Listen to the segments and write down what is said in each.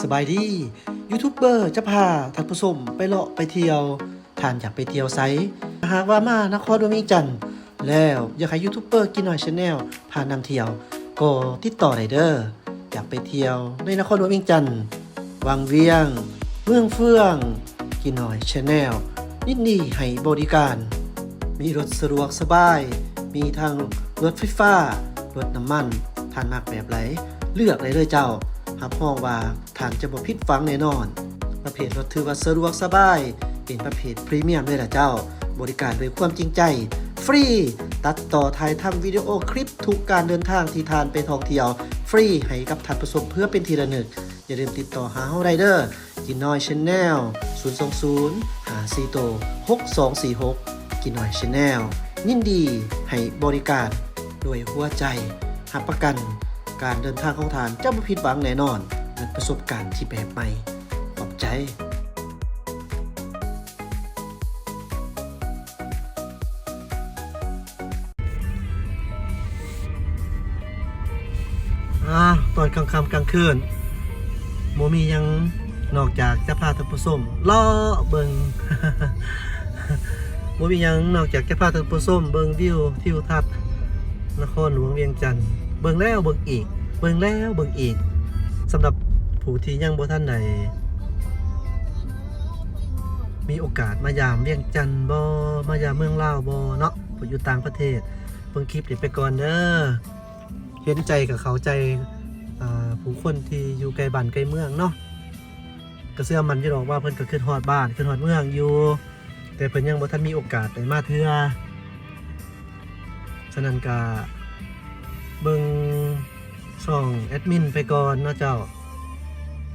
ສະບາຍດີ ຢູທູບເບີຈະພາທ່ານຜູ້ຊົມໄປເລາະໄປທ່ຽວ. ທ່ານຢາກໄປທ່ຽວໃສ? ຫາກວ່າມານະຄອນຫຼວງວຽງຈັນແລ້ວ ຢາກໃຫ້ຢູທູບເບີກິນໜ້ອຍແຊນແນວພານຳທ່ຽວ ກໍຕິດຕໍ່ໄດ້ເດີ້. ຢາກໄປທ່ຽວໃນນະຄອນຫຼວງວຽງຈັນ, ວັງວຽງ, ເມືອງເຟືອງ, ກິນໜ້ອຍແຊນແນວຍິນດີໃຫ້ບໍລິການ. ມີລົດສະດວກສະບາຍ, ມີທັງລົດໄຟຟ້າ, ລົດນ້ຳມັນ. ທ່ານມັກແບບໃດ ເລືອກໄດ້ເລີຍເຈົ້າ. ຮັບຮອງວ່າທ່ານຈະບໍ່ຜິດຫວັງແນ່ນອນ. ປະເພດລົດຖືວ່າສະດວກສະບາຍ, ເປັນປະເພດພຣີມຽມເລີຍລະເຈົ້າ. ບໍລິການດ້ວຍຄວາມຈິງໃຈ, ຟຣີ, ຕັດຕໍ່ຖ່າຍທຳວິດີໂອຄລິບທຸກການເດີນທາງທີ່ທ່ານໄປທ່ອງທ່ຽວ ຟຣີໃຫ້ກັບທ່ານຜູ້ຊົມເພື່ອເປັນທີ່ລະນຶກ. ຢ່າລືມຕິດຕໍ່ຫາເຮົາໄດ້ເດີ້. ກິນນ້ອຍແຊນແນວ ສູນສອງສູນ ຫ້າສີ່ໂຕ ຫົກສອງສີ່ຫົກ ກິນນ້ອຍແຊນແນວ ຍິນດີໃຫ້ບໍລິການດ້ວຍຫົວໃຈ. ຮັບປະກັນການເດີນທາງຂອງທ່ານຈະບໍ່ຜິດຫວັງແນ່ນອນ ແລະ ປະສົບການທີ່ແປກໃໝ່. ຂອບໃຈ. ອາ ຕອນກາງຄ່ຳກາງຄືນ ບໍ່ມີຫຍັງນອກຈາກຈະພາທ່ານຜູ້ຊົມເລາະເບິ່ງ ບໍ່ມີຫຍັງນອກຈາກຈະພາທ່ານຜູ້ຊົມເບິ່ງວິວທິວທັດນະຄອນຫຼວງວຽງຈັນ ເບິ່ງແລ້ວເບິ່ງອີກ ເບິ່ງແລ້ວເບິ່ງອີກ. ສຳລັບຜູ້ທີ່ຍັງບໍ່ທັນໄດ້ມີໂອກາດມາຢາມວຽງຈັນບໍ ມາຢາມເມືອງລາວບໍເນາະ ຜູ້ຢູ່ຕ່າງປະເທດ ເບິ່ງຄລິບນີ້ໄປກ່ອນເດີ້. ເຫັນໃຈກໍເຂົ້າໃຈ ອາ ຜູ້ຄົນທີ່ຢູ່ໄກບ້ານໄກເມືອງເນາະ ກໍເຊື່ອໝັ້ນຢູ່ດອກວ່າເພິ່ນກໍຄິດຮອດບ້ານ ຄິດຮອດເມືອງຢູ່ ແຕ່ເພິ່ນຍັງບໍ່ທັນມີໂອກາດໄດ້ມາເທື່ອ. ສະນັ້ນກະເບິ່ງຊ່ອງແອດມິນໄປກ່ອນເນາະເຈົ້າ.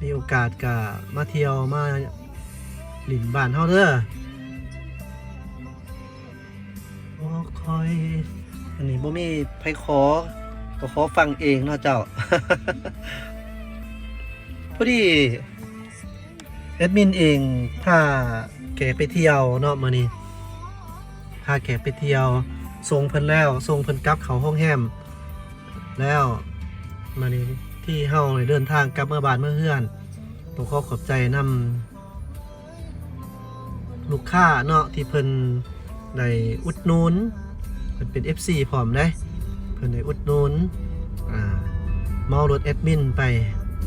ມີໂອກາດກະມາທ່ຽວມາຫຼິ້ນບ້ານເຮົາເດີ້. ບໍ່ຄ່ອຍ ອັນນີ້ບໍ່ມີໃຜຂໍ ກໍຂໍຟັງເອງເນາະເຈົ້າ. ພໍດີແອດມິນເອງພາແຂກໄປທ່ຽວເນາະ ມື້ນີ້ ພາແຂກໄປທ່ຽວ ສົ່ງເພິ່ນແລ້ວ ສົ່ງເພິ່ນກັບເຂົ້າໂຮງແຮມແລ້ວ. ມື້ນີ້ທີ່ເຮົາໄດ້ເດີນທາງກັບເມືອບ້ານເມືອເຮືອນ ຕ້ອງຂໍຂອບໃຈນຳ ລູກຄ້າເນາະ ທີ່ເພິ່ນໄດ້ອຸດໜູນ ເພິ່ນເປັນເອັຟຊີພ້ອມເດ້ ເພິ່ນໄດ້ອຸດໜູນ ອາ ເໝົາລົດແອດມິນໄປ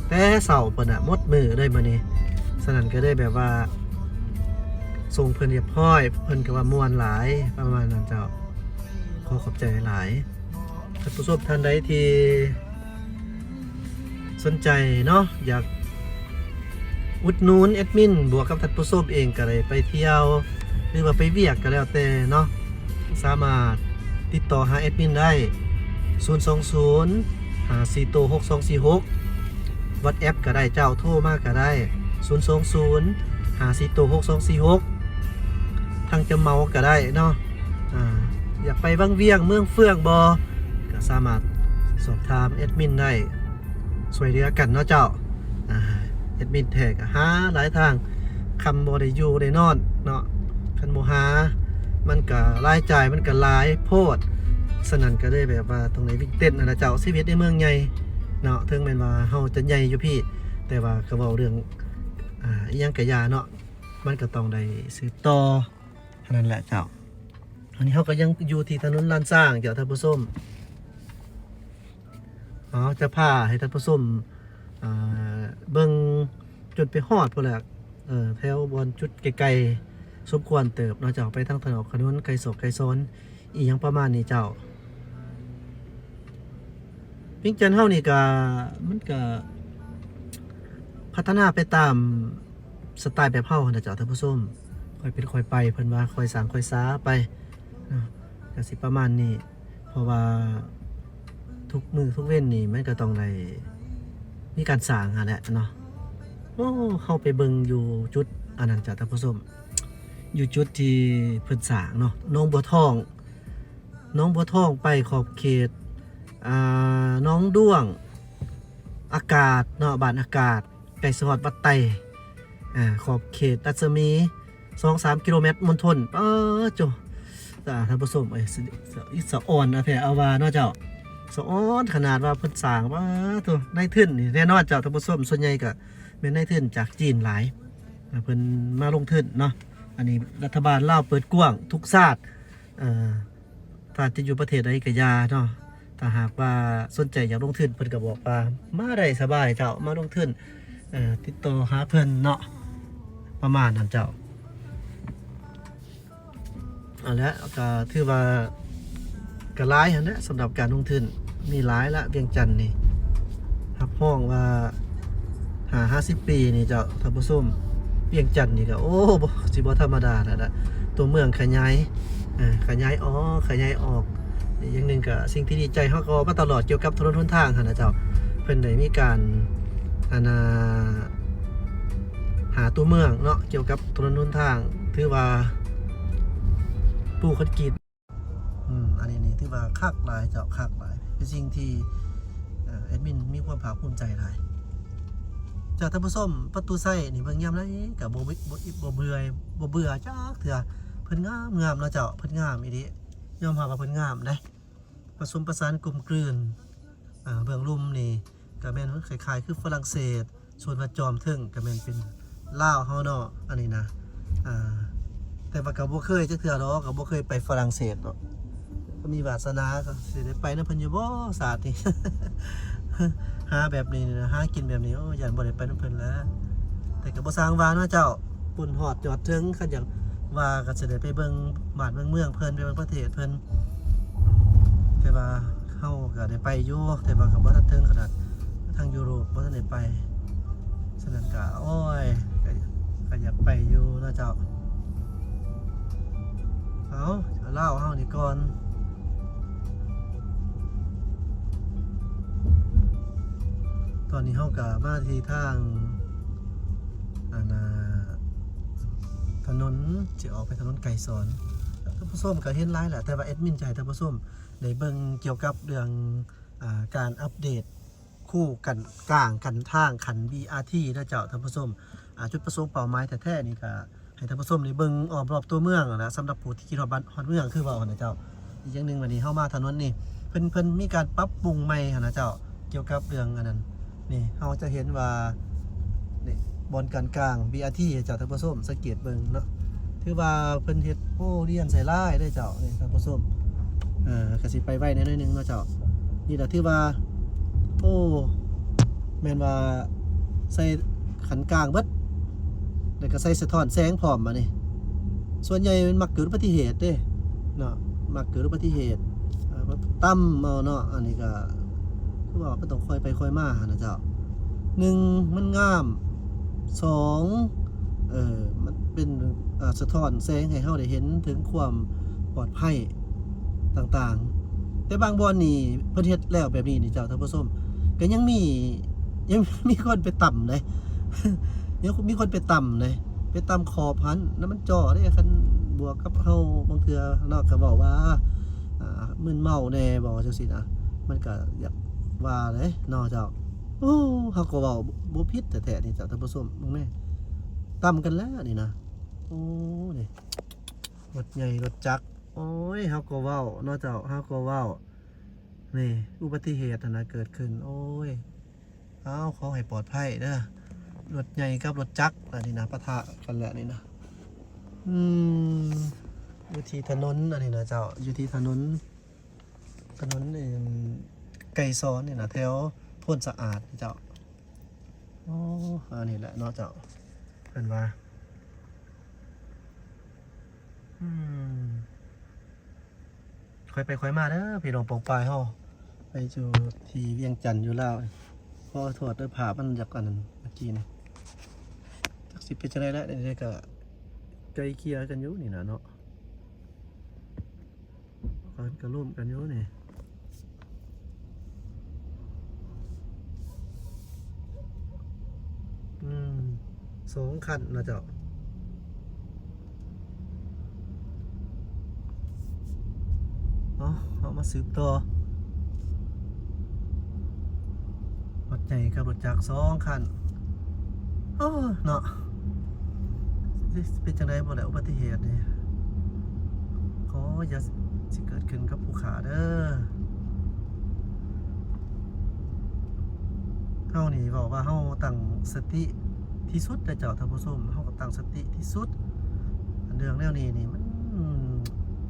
ແຕ່ເຊົ້າພຸ້ນນະ ໝົດມື້ເລີຍມື້ນີ້. ສະນັ້ນກໍເລີຍແບບວ່າສົ່ງເພິ່ນຮຽບຮ້ອຍ ເພິ່ນກໍວ່າມ່ວນຫຼາຍ ປະມານນັ້ນເຈົ້າ. ຂໍຂອບໃຈຫຼາຍໆ ທ່ານຜູ້ຊົມທ່ານໃດທີ່ ສົນໃຈເນາະ ຢາກອຸດໜູນແອດມິນ ບວກກັບທ່ານຜູ້ຊົມເອງກໍໄດ້ໄປທ່ຽວ ຫຼືວ່າໄປວຽກກໍແລ້ວແຕ່ເນາະ ສາມາດຕິດຕໍ່ຫາແອດມິນໄດ້ ສູນສອງສູນ ຫ້າສີ່ໂຕ ຫົກສອງສີ່ຫົກ ວັອດແອັບກໍໄດ້ເຈົ້າ ໂທມາກໍໄດ້ ສູນສອງສູນ ຫ້າສີ່ໂຕ ຫົກສອງສີ່ຫົກ ທາງຈະເໝົາກໍໄດ້ເນາະ. ອາ ຢາກໄປວັງວຽງເມືອງເຟືອງບໍ ກໍສາມາດສອບຖາມແອດມິນໄດ້ ຊ່ວຍເຫຼືອກັນເນາະເຈົ້າ. ອາ ແອດມິນແທ້ກໍຫາຫຼາຍທາງ ຄຳບໍ່ໄດ້ຢູ່ໄດ້ນອນເນາະ ຄັນບໍ່ຫາ ມັນກໍລາຍຈ່າຍມັນກໍຫຼາຍໂພດ. ສະນັ້ນກໍເລີຍແບບວ່າຕ້ອງໄດ້ວິ່ງເຕັ້ນຫັ້ນລະເຈົ້າ ຊີວິດໃນເມືອງໃຫຍ່ເນາະ. ເຖິງແມ່ນວ່າເຮົາຈະໃຫຍ່ຢູ່ພີ້ ແຕ່ວ່າກໍເວົ້າເລື່ອງ ອາ ອີ່ຫຍັງກໍຢ່າເນາະ ມັນກໍຕ້ອງໄດ້ສືບຕໍ່. ອັນນັ້ນແຫຼະເຈົ້າ. ອັນນີ້ເຮົາກໍຍັງຢູ່ທີ່ຖະໜົນລ້ານຊ້າງເຈົ້າທ່ານຜູ້ຊົມ. ເອົາ ຈະພາໃຫ້ທ່ານຜູ້ຊົມ ເອີ ເບິ່ງຈົນໄປຮອດພຸ້ນແຫຼະ ເອີ ແຖວບ່ອນຈຸດໄກໆສົມຄວນເຕີບເນາະເຈົ້າ ໄປທາງຖະໜອກຖະໜົນໄກສອກໄກສອນ ອີ່ຫຍັງປະມານນີ້ເຈົ້າ. ວຽງຈັນເຮົານີ້ກະ ມັນກະພັດທະນາໄປຕາມສະໄຕແບບເຮົາຫັ້ນນະເຈົ້າທ່ານຜູ້ຊົມ ຄ່ອຍເປັນຄ່ອຍໄປ ເພິ່ນວ່າຄ່ອຍສ້າງຄ່ອຍສາໄປເນາະ ກະຊິປະມານນີ້ ເພາະວ່າທຸກມື້ທຸກເວັນນີ້ມັນກະຕ້ອງໄດ້ມີການສ້າງຫັ້ນແຫຼະເນາະ. ໂອ້ ເຮົາໄປເບິ່ງຢູ່ຈຸດອັນນັ້ນເຈົ້າທ່ານຜູ້ຊົມ ຢູ່ຈຸດທີ່ເພິ່ນສ້າງເນາະ ໜອງບົວທອງ ໜອງບົວທອງ ໄປຂອບເຂດ ອ່າ ໜອງດ້ວງ ອາກາດເນາະ ບ້ານອາກາດ ໃກ້ຊິຮອດວັດໄຕ ອາ ຂອບເຂດລັດສະໝີສອງສາມກິໂລແມັດມົນທົນ. ປາໂຈ ທ່ານຜູ້ຊົມເອີຍ ສະ ສະ ສະອອນແທ້ ເອົາວ່າເນາະເຈົ້າ ສະອອນຂະໜາດວ່າເພິ່ນສ້າງ ປາໂຕ ນາຍທຶນນີ້ແນ່ນອນເຈົ້າທ່ານຜູ້ຊົມ ສ່ວນໃຫຍ່ກະ ແມ່ນນາຍທຶນຈາກຈີນຫຼາຍ ເພິ່ນມາລົງທຶນເນາະ. ອັນນີ້ລັດຖະບານລາວເປີດກວ້າງທຸກຊາດ ເອີ ຖ້າຈະຢູ່ປະເທດໃດກໍຢ່າເນາະ ຖ້າຫາກວ່າສົນໃຈຢາກລົງທຶນ ເພິ່ນກໍບອກວ່າມາໄດ້ສະບາຍເຈົ້າ ມາລົງທຶນ ເອີ ຕິດຕໍ່ຫາເພິ່ນເນາະ ປະມານນັ້ນເຈົ້າ. ອັນແຫຼະ ກໍຖືວ່າກໍຫຼາຍຫັ້ນແຫຼະ ສຳລັບການລົງທຶນ ມີຫຼາຍລະ ວຽງຈັນນີ້ ຮັບຮອງວ່າ ຫ້າ ຫ້າສິບປີນີ້ເຈົ້າ ທ່ານຜູ້ຊົມ ວຽງຈັນນີ້ກໍ ໂອ້ ບໍ່ ຊິບໍ່ທຳມະດາແລ້ວລະ ຕົວເມືອງຂະຫຍາຍ ເອີ ຂະຫຍາຍອອກ ຂະຫຍາຍອອກ. ອີກຢ່າງໜຶ່ງກໍ ສິ່ງທີ່ດີໃຈເຮົາກໍເວົ້າມາຕະຫຼອດກ່ຽວກັບຖະໜົນຫົນທາງຫັ້ນນະເຈົ້າ ເພິ່ນໄດ້ມີການ ອັນນ່າ ຫາຕົວເມືອງເນາະ ກ່ຽວກັບຖະໜົນຫົນທາງ ຖືວ່າປູຄອນກຣີດ ອືມ ອັນນີ້ນີ້ຖືວ່າຄັກຫຼາຍເຈົ້າ ຄັກຫຼາຍ ເປັນສິ່ງທີ່ ເອີ ແອດມິນມີຄວາມພາກພູມໃຈຫຼາຍເຈົ້າ. ທ່ານຜູ້ຊົມ ປະຕູໄຊນີ້ເບິ່ງຍາມໃດກໍບໍ່ ບໍ່ ບໍ່ເບື່ອ ບໍ່ເບື່ອຈັກເທື່ອ ເພິ່ນງາມໆເນາະເຈົ້າ ເພິ່ນງາມອີ່ຫຼີ ຍອມຮັບວ່າເພິ່ນງາມເດ້. ປະສົມປະສານກົມກືນ ອາ ເບື້ອງລຸ່ມນີ້ກະແມ່ນຄ້າຍໆຄືຝຣັ່ງເສດ ສ່ວນວ່າຈອມເທິງກະແມ່ນເປັນລາວເຮົາເນາະ ອັນນີ້ນະ ອາ ແຕ່ວ່າກະບໍ່ເຄີຍຈັກເທື່ອດອກ ກະບໍ່ເຄີຍໄປຝຣັ່ງເສດເນາະ ມີວາສະໜາກະຊິໄດ້ໄປນຳເພິ່ນຢູ່ບໍ່ຊາດນີ້ ຫາແບບນີ້ນະ ຫາກິນແບບນີ້ ໂອ້ ຢ້ານບໍ່ໄດ້ໄປນຳເພິ່ນແຫຼະ ແຕ່ກະບໍ່ຊ່າງວ່າເນາະເຈົ້າ ບຸນຮອດຍອດເທິງ ຄັນຢາກວ່າກະຊິໄດ້ໄປເບິ່ງບ້ານເບິ່ງເມືອງເພິ່ນ ໄປເບິ່ງປະເທດເພິ່ນ. ແຕ່ວ່າເຮົາກໍໄດ້ໄປຢູ່ ແຕ່ວ່າກໍບໍ່ທັນເຖິງຂະໜາດທາງຢູໂຣບ ບໍ່ທັນໄດ້ໄປ. ສະນັ້ນກໍ ໂອ້ຍ ກໍ ກໍຢາກໄປຢູ່ເນາະເຈົ້າ. ເອົາ ລາວເຮົານີ້ກ່ອນ. ຕອນນີ້ເຮົາກໍມາທີ່ທາງ ອັນນ່າ ຖະໜົນ ຊິອອກໄປຖະໜົນໄກສອນ. ທ່ານຜູ້ຊົມກໍເຫັນຫຼາຍແຫຼະ ແຕ່ວ່າແອດມິນຈະໃຫ້ທ່ານຜູ້ຊົມໄດ້ເບິ່ງກ່ຽວກັບເລື່ອງ ອາ ການອັບເດດຄູກັນກາງກັນທາງຂັ້ນ ບີອາທີ ນະເຈົ້າທ່ານຜູ້ຊົມ. ອາ ຈຸດປະສົງເປົ້າໝາຍແທ້ໆນີ້ກໍໃຫ້ທ່ານຜູ້ຊົມໄດ້ເບິ່ງອ້ອມຮອບຕົວເມືອງຫັ້ນນະ ສຳລັບຜູ້ທີ່ຄິດຮອດບ້ານຮອດເມືອງຄືເວົ້າຫັ້ນນະເຈົ້າ. ອີກຢ່າງໜຶ່ງ ບາດນີ້ເຮົາມາຖະໜົນນີ້ ເພິ່ນ ເພິ່ນມີການປັບປຸງໃໝ່ຫັ້ນນະເຈົ້າ ກ່ຽວກັບເລື່ອງອັນນັ້ນ. ນີ້ເຮົາຈະເຫັນວ່າ ນີ້ ບ່ອນການກາງ ບີອາທີ ເຈົ້າທ່ານຜູ້ຊົມ ສັງເກດເບິ່ງເນາະ ຖືວ່າເພິ່ນເຮັດ ໂອ້ ລຽນໃສ່ຫຼາຍເດ້ເຈົ້າ ນີ້ທ່ານຜູ້ຊົມ. ເອີ ກະຊິໄປໄວແດ່ໜ້ອຍໜຶ່ງເນາະເຈົ້າ. ນີ້ລະຖືວ່າ ໂອ້ ແມ່ນວ່າໃສ່ຂັ້ນກາງເບິດ ແລ້ວກໍໃສ່ສະທ້ອນແສງພ້ອມ. ບາດນີ້ສ່ວນໃຫຍ່ມັນມັກເກີດອຸບັດຕິເຫດເດ້ເນາະ ມັກເກີດອຸບັດຕິເຫດ ເອີ ຕຳເອົາເນາະ. ອັນນີ້ກໍຄືວ່າມັນຕ້ອງຄ່ອຍໄປຄ່ອຍມາຫັ້ນນະເຈົ້າ. ໜຶ່ງ ມັນງາມ ສອງ ເອີ ມັນເປັນ ອາ ສະທ້ອນແສງໃຫ້ເຮົາໄດ້ເຫັນເຖິງຄວາມປອດໄພຕ່າງໆ. ແຕ່ບາງບ່ອນນີ້ເພິ່ນເຮັດແລ້ວແບບນີ້ນີ້ເຈົ້າທ່ານຜູ້ຊົມ ກໍຍັງມີ ຍັງມີຄົນໄປຕຳເດ້ ຍັງມີຄົນໄປຕຳເດ້ ໄປຕຳຂອບຫັ້ນ ແລ້ວມັນຈໍ້ເດ້. ຄັນບວກກັບເຮົາບາງເທື່ອເນາະ ກໍເວົ້າວ່າ ອາ ມຶນເມົາແດ່ ເວົ້າຈັ່ງຊີ້ນະ ມັນກໍຢາກວ່າເດ້ເນາະເຈົ້າ. ໂອ້ ເຮົາກໍເວົ້າບໍ່ຜິດແທ້ໆນີ້ເຈົ້າທ່ານຜູ້ຊົມ ເບິ່ງແມ້ ຕຳກັນແລ້ວນີ້ນະ. ໂອ້ ນີ້ ລົດໃຫຍ່ລົດຈັກ ໂອ້ຍ ເຮົາກໍເວົ້າເນາະເຈົ້າ ເຮົາກໍເວົ້າ ນີ້ ອຸບັດຕິເຫດຫັ້ນນະເກີດຂຶ້ນ. ໂອ້ຍ ເອົາ ຂໍໃຫ້ປອດໄພເດີ ລົດໃຫຍ່ກັບລົດຈັກ ອັນນີ້ນະ ປະທະກັນແລ້ວນີ້ນະ. ອືມ ຢູ່ທີ່ຖະໜົນອັນນີ້ນະເຈົ້າ ຢູ່ທີ່ຖະໜົນ ຖະໜົນ ເອີ່ມ ໄກສອນນີ້ນະ ແຖວໂພນສະອາດເຈົ້າ. ໂອ້ ອັນນີ້ແຫຼະເນາະເຈົ້າ ເພິ່ນວ່າ ອືມ ຄ່ອຍໄປຄ່ອຍມາເດີພີ່ນ້ອງປ້ອງປາຍເຮົາ ໄປຢູ່ທີ່ວຽງຈັນຢູ່ລາວ. ຂໍໂທດເດີ ພາບມັນຢາກອັນນັ້ນເມື່ອກີ້ນີ້ ຈັກຊິເປັນຈັ່ງໃດແຫຼະ. ດຽວນີ້ກໍໄກ່ເກ່ຍກັນຢູ່ນີ້ນະເນາະ. ເພິ່ນກໍລົມກັນຢູ່ນີ້ ອືມ ສອງຄັນນະເຈົ້າ. ເອົາ ເຮົາມາສືບຕໍ່ ລົດໃຫຍ່ກັບລົດຈັກສອງຄັນ. ໂອ້ ເນາະ ຊິເປັນຈັ່ງໃດບໍ່ແຫຼະ ອຸບັດຕິເຫດນີ້ ຂໍຢ່າຊິເກີດຂຶ້ນກັບຜູ້ຂ້າເດີ. ເຮົານີ້ເວົ້າວ່າເຮົາຕັ້ງສະຕິ ທີ່ສຸດເດີເຈົ້າທ່ານຜູ້ຊົມ, ເຮົາກໍຕັ້ງສະຕິທີ່ສຸດ. ເລື່ອງແນວນີ້ນີ້ມັນ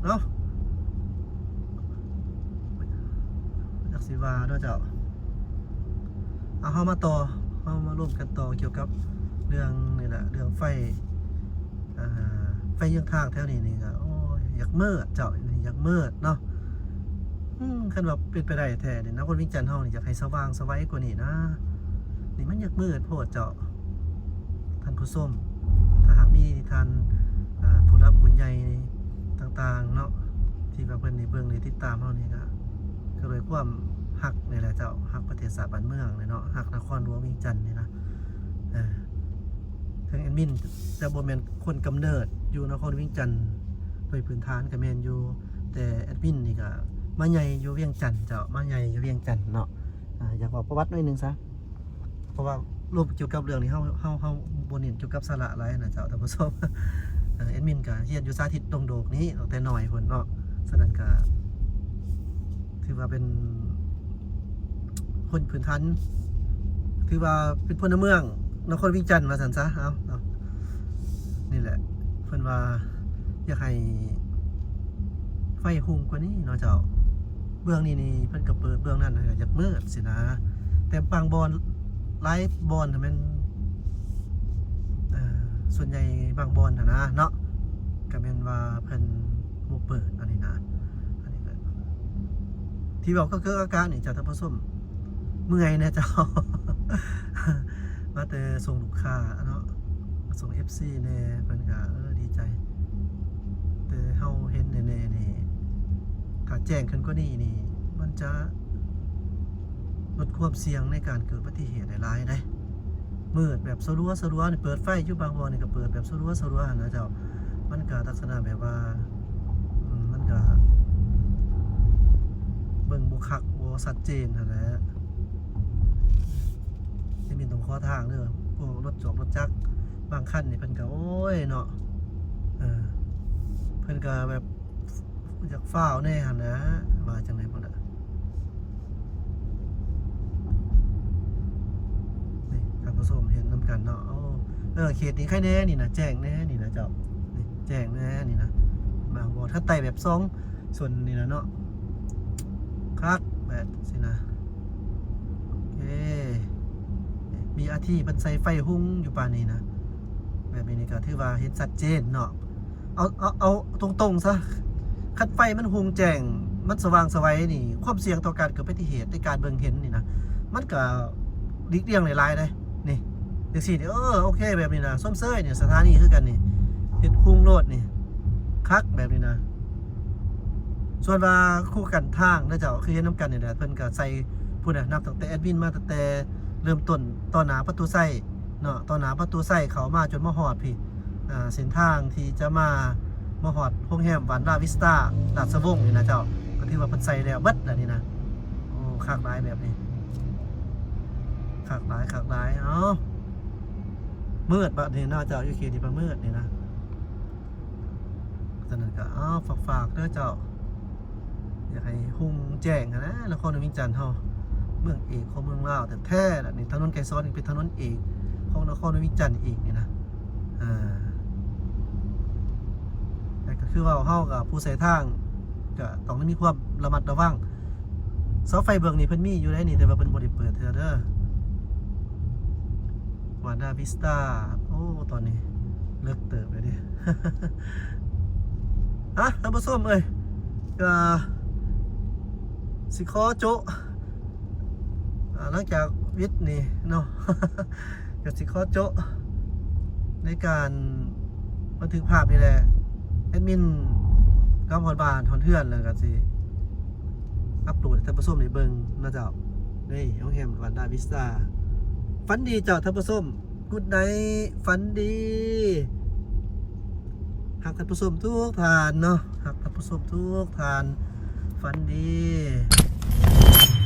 ເນາະ ຈັກຊິວ່າເນາະເຈົ້າ. ເອົາ ເຮົາມາຕໍ່ ເຮົາມາລົມກັນຕໍ່ກ່ຽວກັບເລື່ອງນີ້ແຫຼະ ເລື່ອງໄຟ ອ່າ ໄຟເຍືອງທາງແຖວນີ້ນີ້ກໍ ໂອ້ຍ ຢາກມືດເຈົ້າ ຢາກມືດເນາະ. ອືມ ຄັນວ່າເປັນໄປໄດ້ແທ້ນີ້ນະ ຄົນວຽງຈັນເຮົານີ້ຢາກໃຫ້ສະຫວ່າງສະໄຫວກວ່ານີ້ນະ. ນີ້ມັນຢາກມືດໂພດເຈົ້າ ທ່ານຜູ້ຊົມ. ຖ້າຫາກມີທ່ານ ອ່າ ຜູ້ຫຼັກຜູ້ໃຫຍ່ຕ່າງໆເນາະ ທີ່ວ່າເພິ່ນໄດ້ເບິ່ງໄດ້ຕິດຕາມເຮົານີ້ ກໍ ກໍດ້ວຍຄວາມຮັກນີ້ແຫຼະເຈົ້າ ຮັກປະເທດຊາດບ້ານເມືອງນີ້ເນາະ ຮັກນະຄອນຫຼວງວຽງຈັນນີ້ນະ. ເອີ ເຖິງແອດມິນຈະບໍ່ແມ່ນຄົນກຳເນີດຢູ່ນະຄອນວຽງຈັນໂດຍພື້ນຖານກໍແມ່ນຢູ່, ແຕ່ແອດມິນນີ້ກໍມາໃຫຍ່ຢູ່ວຽງຈັນເຈົ້າ ມາໃຫຍ່ຢູ່ວຽງຈັນເນາະ. ອາ ຢາກເວົ້າປະຫວັດໜ້ອຍໜຶ່ງຊະ ເພາະວ່າລົມກ່ຽວກັບເລື່ອງນີ້ ເຮົາ ເຮົາ ເຮົາບໍ່ເນັ້ນກ່ຽວກັບສາລະຫຼາຍນະເຈົ້າທ່ານຜູ້ຊົມ. ເອີ ແອດມິນກໍຮຽນຢູ່ສາທິດດົງໂດກນີ້ຕັ້ງແຕ່ນ້ອຍພຸ້ນເນາະ, ສະນັ້ນກໍຖືວ່າເປັນຄົນພື້ນຖານ ຖືວ່າເປັນພົນລະເມືອງນະຄອນວຽງຈັນວ່າຊັ້ນຊະ. ເອົາ ເອົາ ນີ້ແຫຼະ ເພິ່ນວ່າຢາກໃຫ້ໄຟຮຸ່ງກວ່ານີ້ເນາະເຈົ້າ. ເບື້ອງນີ້ນີ້ເພິ່ນກໍເປີດ ເບື້ອງນັ້ນກໍຢາກມືດຊີ້ນະ, ແຕ່ບາງບ່ອນ ຫຼາຍບ່ອນຫັ້ນແມ່ນ ເອີ ສ່ວນໃຫຍ່ບາງບ່ອນຫັ້ນນະເນາະ ກໍແມ່ນວ່າເພິ່ນບໍ່ເປີດອັນນີ້ນະ. ອັນນີ້ກໍທີ່ເວົ້າກໍຄືອາກາດນີ້ເຈົ້າທ່ານຜູ້ຊົມ ເມື່ອຍແດ່ເຈົ້າ ມາແຕ່ສົ່ງລູກຄ້າເນາະ ມາສົ່ງເອັຟຊີແດ່ ເພິ່ນກໍ ເອີ ດີໃຈ. ແຕ່ເຮົາເຫັນແນ່ໆນີ້ ຖ້າແຈ້ງຂຶ້ນກວ່ານີ້ນີ້ ມັນຈະ ລົດຄວາມສ່ຽງໃນການເກີດອຸບັດຕິເຫດໄດ້ຫຼາຍເດ້. ມືດແບບສະຫຼົວໆນີ້ ເປີດໄຟຢູ່ບາງບ່ອນນີ້ກໍເປີດແບບສະຫຼົວໆຫັ້ນນະເຈົ້າ, ມັນກໍລັກສະນະແບບວ່າ ອືມ ມັນກໍເບິ່ງບໍ່ຄັກ ບໍ່ຊັດເຈນຫັ້ນແຫຼະ. ແອດມິນຕ້ອງຂໍທາງເດີ ພວກລົດຈອກລົດຈັກບາງຄັນນີ້ເພິ່ນກໍ ໂອ້ຍເນາະ ເອີ ເພິ່ນກໍແບບ ຢາກຟ້າວແດ່ຫັ້ນນະ ວ່າຈັ່ງໃດບໍ່ລະ. ນີ້ທ່ານຜູ້ຊົມເຫັນນຳກັນເນາະ. ໂອ້ ເອີ ເຂດນີ້ໄຄແດ່ນີ້ນະ ແຈ້ງແດ່ນີ້ນະເຈົ້າ ນີ້ແຈ້ງແດ່ນີ້ນະ. ບາງບ່ອນຄັນໄຕ່ແບບສອງສ່ວນນີ້ນະເນາະ ຄັກແບບຊີ້ນະ. ໂອເຄ ມີອາທີເພິ່ນໃສ່ໄຟຮຸ່ງຢູ່ປານນີ້ນະ ແບບນີ້ນີ້ກໍຖືວ່າເຫັນຊັດເຈນເນາະ. ເອົາ ເອົາ ເອົາຕົງໆຊະ ຄັນໄຟມັນຮຸ່ງແຈ້ງ ມັນສະຫວ່າງສະໄຫວນີ້ ຄວາມສ່ຽງຕໍ່ການເກີດອຸບັດຕິເຫດໃນການເບິ່ງເຫັນນີ້ນະ ມັນກະຫຼີກລ່ຽງໄດ້ຫຼາຍເດ້. ນີ້ ຈັ່ງຊີ້ນີ້ ເອີ ໂອເຄ ແບບນີ້ນະ ຊົມເຊີຍນີ້ ສະຖານີຄືກັນນີ້ ເຮັດຮຸ່ງໂລດນີ້ ຄັກແບບນີ້ນະ. ສ່ວນວ່າຄູ່ກັນທາງນະເຈົ້າ ຄືເຫັນນຳກັນນີ້ແຫຼະ ເພິ່ນກະໃສ່ ພຸ້ນນະ ນັບຕັ້ງແຕ່ແອດມິນມາ ຕັ້ງແຕ່ເລີ່ມຕົ້ນຕໍ່ໜ້າປະຕູໄຊ ເນາະ ຕໍ່ໜ້າປະຕູໄຊເຂົ້າມາຈົນມາຮອດພີ້ ອ່າ ເສັ້ນທາງທີ່ຈະມາ ມາຮອດໂຮງແຮມວານດາວິສຕາລາຊະວົງນີ້ນະເຈົ້າ ກໍຖືວ່າເພິ່ນໃສ່ແລ້ວເບິດລະນີ້ນະ. ໂອ້ ຄັກຫຼາຍແບບນີ້ ຄັກຫຼາຍ ຄັກຫຼາຍ. ເອົາ ມືດບາດນີ້ເນາະເຈົ້າ ຢູ່ເຂດທີ່ປະມືດນີ້ນະ. ສະນັ້ນກໍ ເອົາ ຝາກໆເດີເຈົ້າ ຢາກໃຫ້ຮຸ່ງແຈ້ງຫັ້ນນະ ນະຄອນຫຼວງວຽງຈັນເຮົາ ເມືອງເອກຂອງເມືອງລາວແທ້ໆລະ. ນີ້ຖະໜົນໄກສອນນີ້ເປັນຖະໜົນເອກຂອງນະຄອນຫຼວງວຽງຈັນອີກນີ້ນະ. ເອີ ແຕ່ກໍຄືເວົ້າ ເຮົາກໍຜູ້ໃຊ້ທາງ ກໍຕ້ອງໄດ້ມີຄວາມລະມັດລະວັງ. ເສົາໄຟເບື້ອງນີ້ເພິ່ນມີຢູ່ໃດນີ້ ແຕ່ວ່າເພິ່ນບໍ່ໄດ້ເປີດເທື່ອເດີ. ວານດາວິສຕາ ໂອ້ ຕອນນີ້ເລິກເຕີບເລີຍເດ້. ອ່ະ ທ່ານຜູ້ຊົມເອີຍ ກໍຊິຂໍໂຈະ ອ່າ ຫຼັງຈາກວິດນີ້ເນາະ ກໍຊິຂໍໂຈະໃນການບັນທຶກພາບນີ້ແຫຼະ. ແອດມິນກັບຮອດບ້ານຮອດເຮືອນ ແລ້ວກໍຊິອັບໂຫຼດໃຫ້ທ່ານຜູ້ຊົມໄດ້ເບິ່ງເນາະເຈົ້າ. ນີ້ ໂຮງແຮມວານດາວິສຕາ. ຝັນດີເຈົ້າທ່ານຜູ້ຊົມ. Good night ຝັນດີ. ຮັກທ່ານຜູ້ຊົມທຸກທ່ານເນາະ ຮັກທ່ານຜູ້ຊົມທຸກທ່ານ. ຝັນດີ.